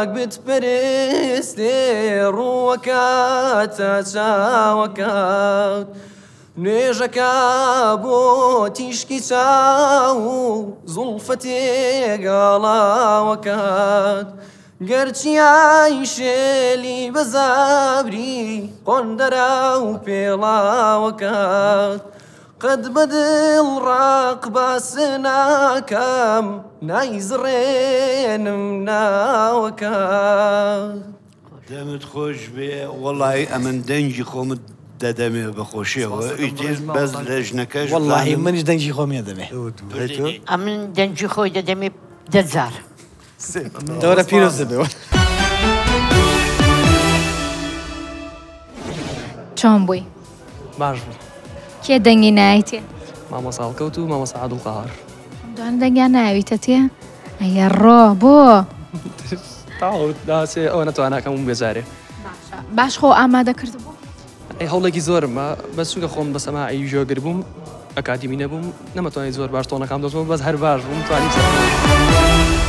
پاک بتپەرستێ ڕووەکاتە چاوەکات نوێژەکە بۆ تیشکی چاو و زوڵفە تێگەڵاوەکات گەرچیای شێلی بەزابری قۆندەرا و پێڵاوەکات قەت بەدڵ ڕاق باس ناکەم نایزڕێنم ناوەکات. دەمت خۆش بێ وەڵی ئەمن دەنگی خۆمت دەدەمێ بە خۆشیەوە ئیتر بەس لەژنەکەش وەڵی منیش دەنگی خۆم دەمێ. ئەمن دەنگی خۆی دەدەمێ 10 جار. دەوەرە پیرۆز دەبێ. چۆن بووی؟ باش بوو. کێ دەنگی نایتێ؟ مامۆستا هەڵکەوت و مامۆستا عەبدولقەهار. دوان دەنگیان ناویتە تێ؟ ئەیە ڕۆ بۆ؟ تاو داسێ ئەوە نەتواناکەم و بێزارێ. باش خۆ ئامادە کردبوو؟ ئەی هەوڵێکی زۆرم بەس چونکە خۆم بە سەماعی ژۆگر بووم ئەکادیمی نەبووم نەمەتوانی زۆر باش تۆنەکان دۆزمەوە بەس هەر باش بووم توانیم سەرکەوم.